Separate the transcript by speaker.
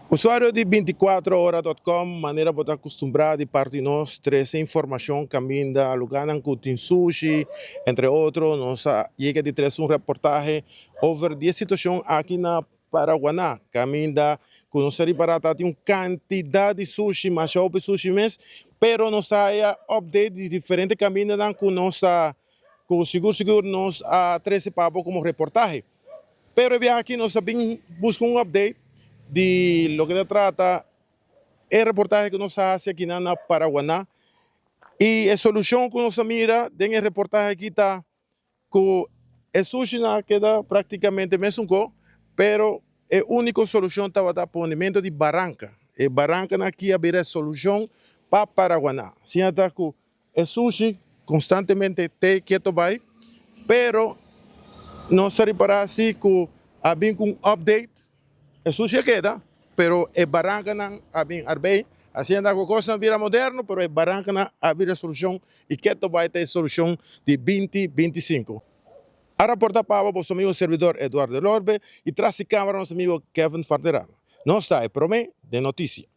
Speaker 1: Usuario di 24ora.com, manera bo ta acostumbrá di parti nos trece informacion caminda lugarnan cu tin sushi, entre otro. Nos a yega di trece un reportahe over di e situacion aki na Paraguaná, caminda cu nos a ripara ta tin un cantidad di sushi, masha hopi sushi mes, pero nos a haya update di diferente camindanan cu nos a cu sigur sigur nos a trece pa bo como reportahe. Pero e biaha aki nos ta bin busca un update di loke ta trata e reportahe cu nos a haci akinan na Paraguaná, y e solucion cu nos a mira den e reportahe aki ta cu e sushinan a keda practicamente mesun co, pero e unico solucion tabata ponimento di baranca. E barancanan aki a bira e solucion pa Paraguaná. Asina ta cu e sushi constantemente te keto bay, pero nos a ripara si cu a bin cu un update. E sushi a keda, pero e barancanan a bin arbey. Asina ta cu cosnan a bira moderno, pero e barancanan a bira solucion y keto bay ta e solucion di 2025. A raporta pa abo boso amigo servidor Eduardo Elorbe y tras di camera nos amigo Kevin Farderama. Nos ta e prome den noticia.